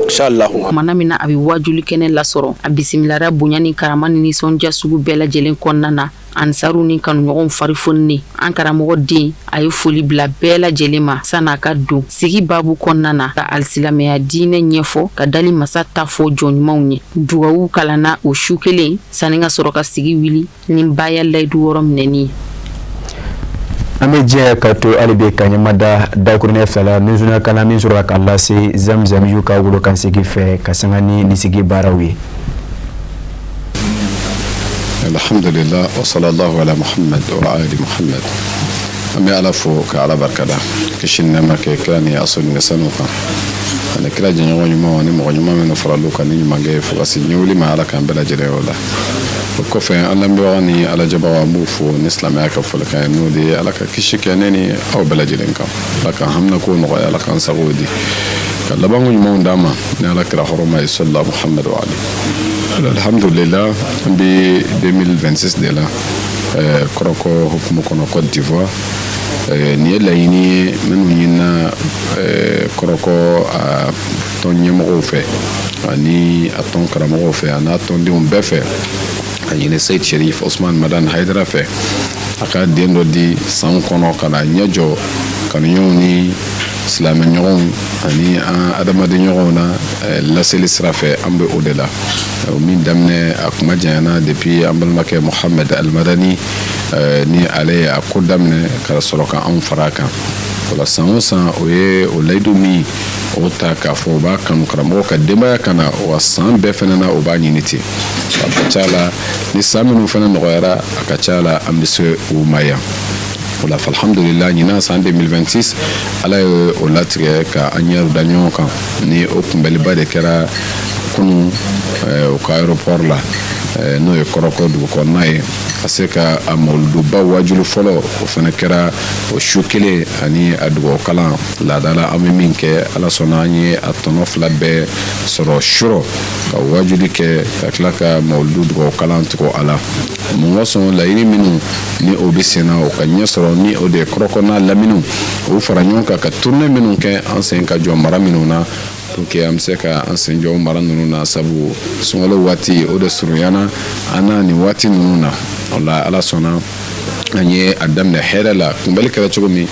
inshallah. Kumana min na a bɛ wajuli kɛnɛ lasɔrɔ, a bisimilara bonya ni karama ni nisɔndiya sugu bɛɛ lajɛlen kɔnɔna na. Ansaru ni kanuɲɔgɔnw fari foninen, an karamɔgɔ den a ye foli bila bɛɛ lajɛlen ma san'a ka don sigi babu kɔnɔna na, ka alisilamɛya diinɛ ɲɛfɔ, ka dali masa ta fɔ jɔn ɲumanw ye. Dugawu kalanna o su kelen sanni ka sɔrɔ ka sigi wuli ni baya layidu wɔrɔ minɛni ye. An bɛ jɛ ka to hali bi ka ɲɛmada dakuruɲɛ fila la min kana min sɔrɔ ka lase Zamzam y'u ka wolokansigi fɛ ka sanga ni nin sigi baaraw ye. Alhamdulillah, wa sallallahu ala Muhammad wa ali Muhammad. An bɛ Ala fo ka Ala barikada, kisi ni nɛɛma kɛ kira ni a sɔnni sanu kan ani kira jɛɲɔgɔn ɲumanw ani mɔgɔ ɲuman minnu faral'u kan ni ɲumankɛ fo ka se ɲɛwuli ma. Ala k'an bɛɛ lajɛlen o la. O kɔfɛ, an lamɛnbaga ni alajɛbagaw, an b'u fo ni silamɛya ka folikan ye, n'o de ye Ala ka kisi kɛ ne ni aw bɛɛ lajɛlen kan, Ala k'an haminako nɔgɔya, Ala k'an sagow di, ka labanko ɲumanw d'an ma ni Ala kira hɔrɔma ye, sɔlila Muhammad wa ali. Alhamdulillah, an bɛ 2026 de la Kɔrɔkɔ hukumu kɔnɔ, Côte d'Ivoire. Nin ye laɲini ye minnu ɲinina Kɔrɔkɔ a tɔn ɲɛmɔgɔw fɛ ani a tɔn karamɔgɔw fɛ a n'a tɔndenw bɛɛ fɛ, a ɲini Seyid Sherif Osman Madan Haidara fɛ, a ka den dɔ di san kɔnɔ ka na ɲɛ jɔ kanuɲɔgɔnw ni silamɛɲɔgɔnw ani an adamadenɲɔgɔnw na laseli sira fɛ. An bɛ o de la, o min daminɛ a kuma janyana depuis an balimakɛ Mohamed Almadani ni ale ye a ko daminɛ ka sɔrɔ ka anw fara a kan. O la, san o san, o ye o layidu min o ta k'a fɔ o b'a kanu karamɔgɔ ka denbaya ka na wa, san bɛɛ fana na o b'a ɲini ten. A ka ca la, ni san minnu fana nɔgɔyara, a ka ca la an bɛ se u ma yan. O la, alhamdulillah, ɲinan san 2026, Ala ye o latigɛ ka an ɲɛw da ɲɔgɔn kan ni o kunbɛliba de kɛra kunun o ka aéroport la, n'o ye Kɔrɔkɔ dugu kɔnɔna ye, ka se ka a mawuluduba wajulu fɔlɔ, o fana kɛra o su kelen, ani a dugawu kalan laadala an bɛ min kɛ. Ala sɔnna, an ye a tɔnɔ fila bɛɛ sɔrɔ surɔ, ka wajuli kɛ ka tila ka mawuludu dugawu kalan tugu a la. Mun kosɔn? Laɲini minnu ni o bɛ sen na, o ka ɲɛ sɔrɔ, ni o de ye Kɔrɔkɔ n'a laminiw o fara ɲɔgɔn kan ka tournée minnu kɛ, an sen ka jɔ mara minnu na, pour que an bɛ se ka an sen jɔ mara ninnu na, sabu sunkalo waati o de surunyana an na nin waati ninnu na. O la, Ala sɔnna, an ye a daminɛ hɛrɛ la. Kunbɛli kɛra cogo min,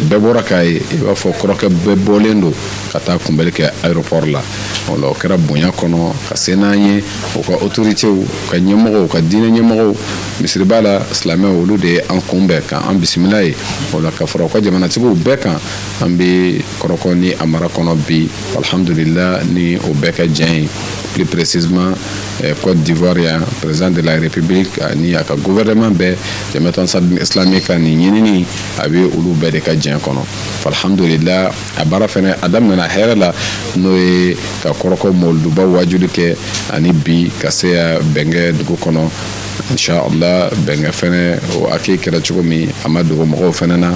bɛɛ bɔra k'a ye, i b'a fɔ kɔrɔkɛ bɛɛ bɔlen don ka taa kunbɛli kɛ aéroport la. O la, o kɛra bonya kɔnɔ ka se n'an ye, u ka autorités, u ka ɲɛmɔgɔw, u ka diinɛ ɲɛmɔgɔw, misiriba la silamɛw, olu de ye an kunbɛn ka an bisimila ye. O la, ka fara u ka jamanatigiw bɛɛ kan, an bɛ Kɔrɔkɔ ni a mara kɔnɔ bi, alhamdulillah, ni o bɛɛ ka jɛn ye. Plus précisément Côte d'Ivoire yan, président de la République ani a ka gouvernement bɛɛ, Jamiatu Ansar Islami ka nin ɲinini a bɛ olu bɛɛ de ka diɲɛ kɔnɔ. Alhamdulillah, a baara fɛnɛ a daminɛna hɛrɛ la, n'o ye ka Kɔrɔkɔ mɔliduba wajuli kɛ ani bi ka se ya Bɛnkɛ dugu kɔnɔ. Inshallah, Bɛnkɛ fɛnɛ o accueil kɛra cogo min, a ma dogo mɔgɔw fɛnɛ na,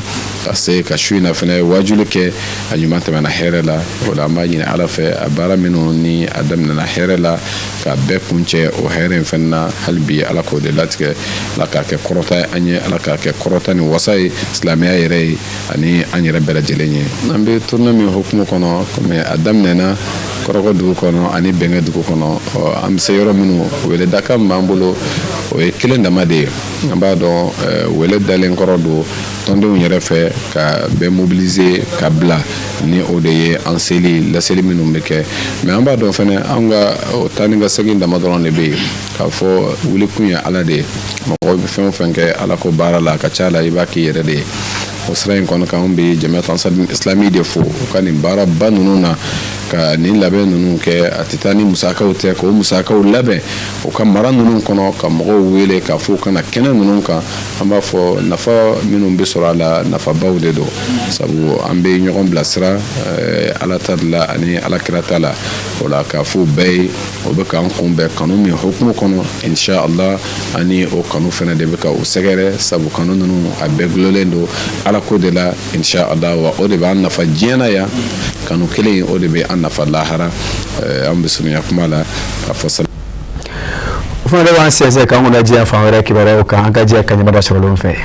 ka se ka su in na fɛnɛ wajuli kɛ, a ɲuman tɛmɛna hɛrɛ la. O la an b'a ɲini Ala fɛ, a baara minnu ni a daminɛna hɛrɛ la, ka bɛɛ kuncɛ o hɛrɛ in fɛnɛ na. Hali bi Ala k'o de latigɛ, Ala k'a kɛ kɔrɔta ye an ye, Ala k'a kɛ kɔrɔta ni wasa ye silamɛya yɛrɛ ye ani an yɛrɛ bɛɛ lajɛlen ye. An bɛ tournée min hukumu kɔnɔ, komi a daminɛna Kɔrɔkɔ dugu kɔnɔ ani Bɛnkɛ dugu kɔnɔ, an bɛ se yɔrɔ minnu, weledakan min b'an bolo, o ye kelen dama de ye. An b'a dɔn wele dalen kɔrɔ don tɔndenw yɛrɛ fɛ ka bɛɛ mobiliser ka bila, ni o de ye an seli laseli minnu bɛ kɛ. Mais an b'a dɔn fɛnɛ, an ka o taa ni ka segin dama dɔrɔn de bɛ yen k'a fɔ wulikun ye Ala de ye. Mɔgɔ bɛ fɛn o fɛn kɛ Ala ko baara la, a ka ca la i b'a k'i yɛrɛ de ye. O sira in kɔnɔ kan, anw bɛ Jamiatu Ansar Islami de fo u ka nin baaraba ninnu na, ka nin labɛn ninnu kɛ. A tɛ taa ni musakaw tɛ, k'o musakaw labɛn u ka mara ninnu kɔnɔ, ka mɔgɔw wele k'a fɔ u kana kɛnɛ ninnu kan. An b'a fɔ nafa minnu bɛ sɔrɔ a la, nafabaw de don, sabu an bɛ ɲɔgɔn bilasira Ala ta de la ani Ala kira ta la. O la k'a fɔ bɛɛ ye, o bɛ k'an kunbɛn kanu min hukumu kɔnɔ, inshallah, ani o kanu fɛnɛ de bɛ ka o sɛgɛrɛ, sabu kanu ninnu a bɛɛ gulonlen don Ala ko de la, inshallah. Wa o de b'an nafa diɲɛ na yan, kanu kelen o de bɛ an nafa lahara. An bɛ surunya kuma la k'a fɔ. O fana de b'an sɛnsɛn k'an kunna diɲɛ fan wɛrɛ kibaruyaw kan. An ka jɛ ka ɲɛmada sɔrɔlenw fɛ.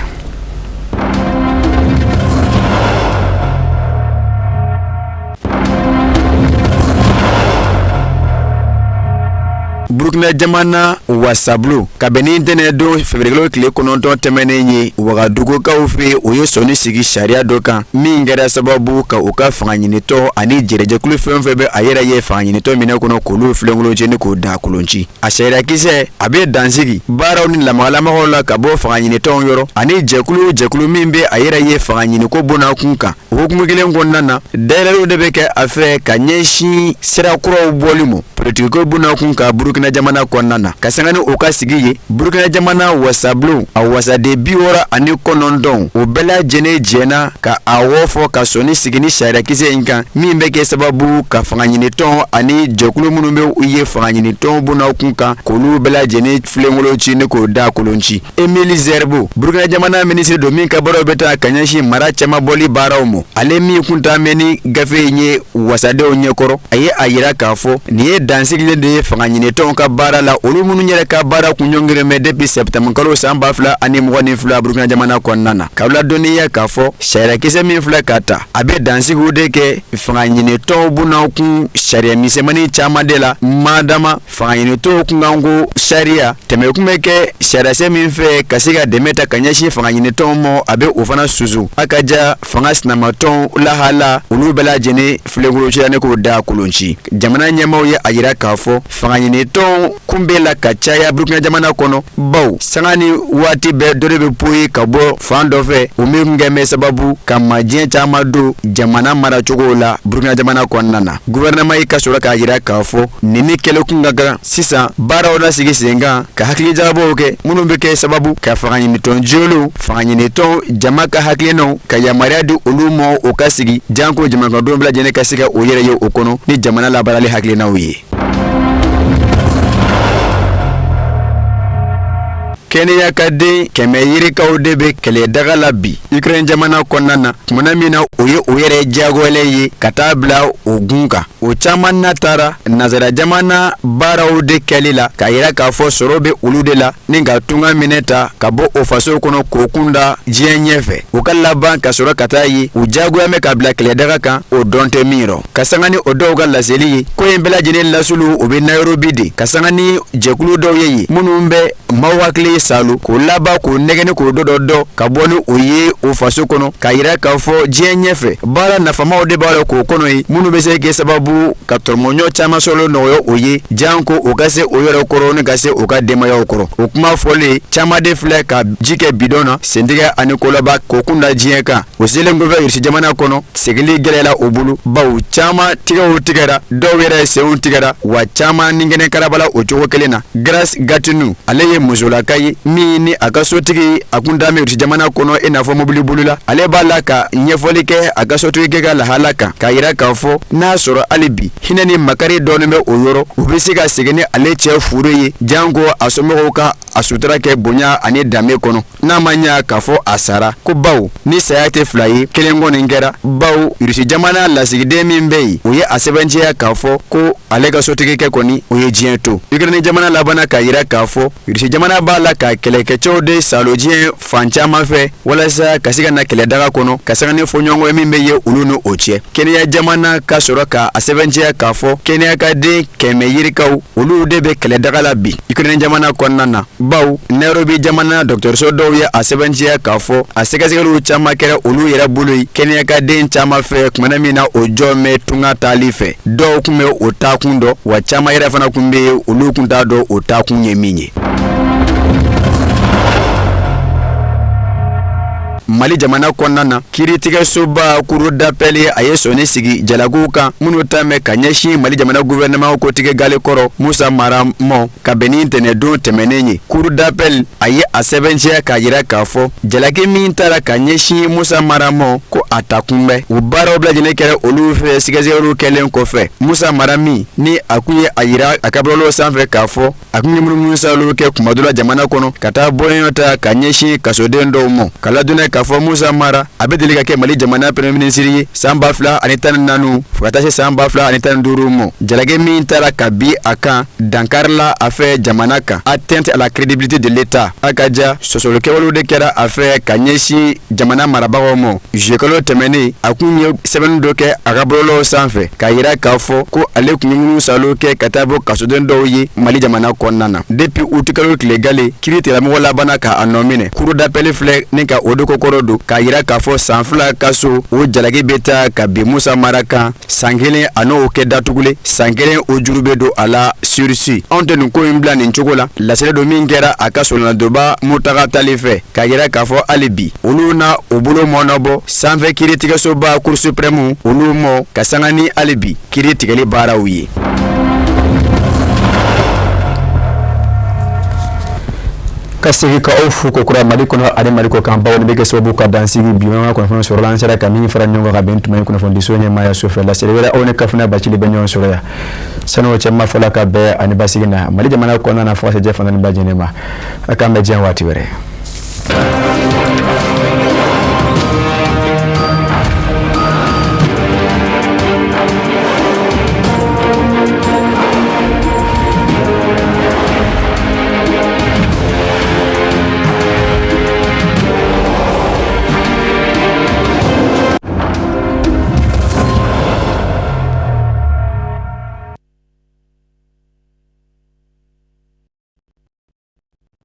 Burukina jamana wasabulon, ka bɛn ni ntɛnɛn don feburuyekalo tile 9 tɛmɛnen ye, Wagadugukaw fɛ, o ye sɔnni sigi sariya dɔ kan min kɛra sababu ka u ka fanga ɲinitɔ ani jɛrɛjɛkulu fɛn fɛn bɛ a yɛrɛ ye fanga ɲinitɔ minɛ kɔnɔ, k'olu filenkolon ci ni k'o da kolon ci. A sariyakisɛ a bɛ dansigi baaraw ni lamagalamagaw la ka bɔ fanga ɲinitɔnw yɔrɔ ani jɛkulu jɛkulu min bɛ a yɛrɛ ye fanga ɲiniko bonnakun kan. O hukumu kelen kɔnɔna na, dayɛlɛliw de bɛ kɛ a fɛ ka ɲɛsin sira kuraw bɔli ma politikiko bonnakun kan Burukina jamana kɔnɔna na. Ka sanga ni o ka sigi ye, Burukina jamana wasabulon a wasaden 69, o bɛɛ lajɛlen jɛnna ka awɔ fɔ ka sɔnni sigi ni sariyakisɛ in kan min bɛ kɛ sababu ka fanga ɲinitɔn ani jɛkulu minnu bɛ u ye fanga ɲinitɔn bonnakun kan, k'olu bɛɛ lajɛlen filenkolon ci ni k'o da kolon ci. Emile Zerbo, Burukina jamana minisiri don min ka baaraw bɛ taa ka ɲɛsin mara cɛmabɔli baaraw ma, ale min kun taa mɛn ni gafe in ye wasadenw ɲɛkɔrɔ, a ye a yira k'a fɔ nin ye dansigilen de ye fanga ɲinitɔnw ka baara la, olu minnu yɛrɛ ka baara kun ɲɔngirilen bɛ depuis septembre kalo san 2022 Burukina jamana kɔnɔna na. K'aw ladɔnniya k'a fɔ sariyakisɛ min filɛ ka ta, a bɛ dansigiw de kɛ fanga ɲinitɔnw bonnakun sariya misɛnmanin caman de la, madama fanga ɲinitɔnw kunkanko sariya tɛmɛ kun bɛ kɛ sariyasɛ min fɛ ka se ka dɛmɛ ta ka ɲɛsin fanga ɲinitɔnw ma, a bɛ o fana susu. A ka ja fanga sinamatɔnw lahala, olu bɛɛ lajɛlen filenkolon ne k'o da kolon ci. Jamana ɲɛmaaw ye a yira k'a fɔ fanga ɲinitɔnw kun bɛ la ka caya Burukina jamana kɔnɔ, baw sanga ni waati bɛɛ dɔ de bɛ poyi ka bɔ fan dɔ fɛ, o min kɛ bɛ sababu ka majɛ caman don jamana maracogo la Burukina jamana kɔnɔna na. Gouvernement ye ka sɔrɔ k'a yira k'a fɔ nin ni kɛlɛ kun ka kan sisan baaraw lasigi sen kan ka hakilijagabɔw kɛ minnu bɛ kɛ sababu ka fanga ɲinitɔn jɛlenw, fanga ɲinitɔn jama ka hakilinaw ka yamaruya di olu ma o ka sigi, janko jamanadenw bɛɛ lajɛlen ka se ka o yɛrɛ ye o kɔnɔ ni jamana labaarali hakilinaw ye. Kɛnɛya ka den 100 yirikaw de bɛ kɛlɛdaga la bi Ukraine jamana kɔnɔna na, kumana min na o ye o yɛrɛ diyagoyalen ye ka taa bila o gun kan. O caman na taara Nazara jamana baaraw de kɛli la, k'a yira k'a fɔ sɔrɔ bɛ olu de la ni ka tunga minɛ ta ka bɔ o faso kɔnɔ k'o kunda diɲɛ ɲɛfɛ. U ka laban ka sɔrɔ ka taa ye u diyagoya bɛ ka bila kɛlɛdaga kan, o dɔn tɛ min rɔ. Ka sanga ni o dɔw ka laseli ye, ko in bɛɛ lajɛlen lasulu o bɛ Nairobi de, ka sanga ni jɛkulu dɔw ye yen minnu bɛ maaw hakili saalo k'o laban k'o nɛgɛni k'o dɔ dɔ ka bɔ ni o ye o faso kɔnɔ, k'a yira k'a fɔ diɲɛ ɲɛfɛ baara nafamaw de b'a la k'o kɔnɔ ye, minnu bɛ se kɛ sababu ka tɔrɔmɔɲɔ caman sɔrɔ nɔgɔya o ye, janko o ka se o yɛrɛ kɔrɔ ni ka se o ka denbayaw kɔrɔ. O kuma fɔlen, caman de filɛ ka ji kɛ bidɔn na, sentigɛ ani kolaba k'o kun da diɲɛ kan. O selen kɔfɛ Irisi jamana kɔnɔ, segili gɛlɛyala o bolo, bawo caman tigɛw tigɛra, dɔw yɛrɛ senw tigɛra, wa caman ni kɛnɛ karabala o cogo kelen na. Grace Gatinu, ale ye musolaka ye min ni a ka sotigi a kun dalen Irisi jamana kɔnɔ i n'a fɔ mobili bolila. Ale b'a la ka ɲɛfɔli kɛ a ka sotigikɛ ka lahala kan, k'a yira k'a fɔ n'a sɔrɔ hali bi hinɛ ni makari dɔɔnin bɛ o yɔrɔ, u bɛ se ka segin ni ale cɛ furu ye, janko a somɔgɔw ka a sutura kɛ bonya ani danbe kɔnɔ, n'a ma ɲa k'a fɔ a sara ko, bawo ni saya tɛ fila ye, kelen kɔni kɛra, bawo Irisi jamana lasigiden min bɛ yen, o ye a sɛbɛntiya k'a fɔ ko ale ka sotigikɛ kɔni, o ye diɲɛ to. Ukraine jamana labanna k'a yira k'a fɔ Irisi jamana b'a la ka kɛlɛkɛcɛw de salo diɲɛ fan caman fɛ walasa ka se ka na kɛlɛdaga kɔnɔ, ka sanga ni fɔɲɔgɔnkɔ min bɛ ye olu ni o cɛ. Kenya jamana ka sɔrɔ ka a sɛbɛntiya k'a fɔ Kenya ka den 100 yirikaw, olu de bɛ kɛlɛdaga la bi Ukraine jamana kɔnɔna na, bawo Nairobi jamana dɔgɔtɔrɔso dɔw ye a sɛbɛntiya k'a fɔ a sɛgɛsɛgɛliw caman kɛra olu yɛrɛ bolo ye Kenya ka den caman fɛ kumana min na o jɔ mɛn tunga taali fɛ. Dɔw tun bɛ o taakun dɔn, wa caman yɛrɛ fana tun bɛ yen, olu tun t'a dɔn o taakun ye min ye. Mali jamana kɔnɔna na, kiiritigɛsoba cour d'appel a ye sɔnni sigi jalakiw kan minnu ta mɛn ka ɲɛsin Mali jamana gouvernement kotigi gale kɔrɔ Musa Mara mɔ, ka bɛn ni ntɛnɛndon tɛmɛnen ye. Cour d'appel a ye a sɛbɛntiya k'a yira k'a fɔ jalaki min taara ka ɲɛsin Musa Mara mɔ, ko a ta kunbɛn. O baaraw bɛɛ lajɛlen kɛra olu fɛ sɛgɛsɛgɛliw kɛlen kɔfɛ. Musa Mara min ni a kun ye a yira a ka bɔlɔlɔ sanfɛ k'a fɔ a kun ye munumunusaaliw kɛ kuma dɔ la jamana kɔnɔ ka taa bɔɲɔ ta ka ɲɛsin kasoden dɔw ma, ka ladɔnniya k'a fɔ Musa Mara a bɛ deli ka kɛ Mali jamana premier ministre ye san 2014 fo ka taa se san 2015 ma. Jalaki min taara ka bi a kan, dankarila a fɛ jamana kan, atteinte à la crédibilité de l'État, a ka ja sɔsɔlikɛwalew de kɛra a fɛ ka ɲɛsin jamana marabagaw ma. Juillet kalo tɛmɛnen, a kun ye sɛbɛnni dɔ kɛ a ka bɔlɔlɔw sanfɛ k'a yira k'a fɔ ko ale kun ye munumunusaaliw kɛ ka taa bɔ kasoden dɔw ye Mali jamana kɔnɔna na. Depuis août kalo tile gale, kiiri tigilamɔgɔ labanna k'a nɔ minɛ. Cour d'appel filɛ ni ka o de kɔkɔrɔ don k'a yira k'a fɔ san 2 kaso o jalaki bɛ taa ka bin Musa Mara kan, san 1 a n'o kɛ datugulen, san 1 o juru bɛ don a la sursis. Anw tɛ nin ko in bila nin cogo la. Laseli don min kɛra a ka solonadonba Mutaga tali fɛ k'a yira k'a fɔ hali bi olu na o bolo mɔnɔbɔ sanfɛ kiiritigɛsoba Cour suprême olu mɔ, ka sanga ni hali bi kiiri tigɛli baaraw ye. Ka segin ka aw fo kokura Mali kɔnɔ ani Mali kɔ kan, bawo nin bɛ kɛ sababu ka dansigi bi an ka kunnafoni sɔrɔla an sera ka min fara ɲɔgɔn kan ka bɛn tuma ye kunnafonidiso ɲɛmaaya so fɛ. Laseli wɛrɛ, aw ni Kafuna Bacili bɛ ɲɔgɔn sɔrɔ yan. Sani o cɛ, ma fɔla ka bɛn ani basigi na Mali jamana kɔnɔna na, fo ka se jɛ fana ni ba jɛnɛ ma. A k'an bɛn diɲɛ waati wɛrɛ.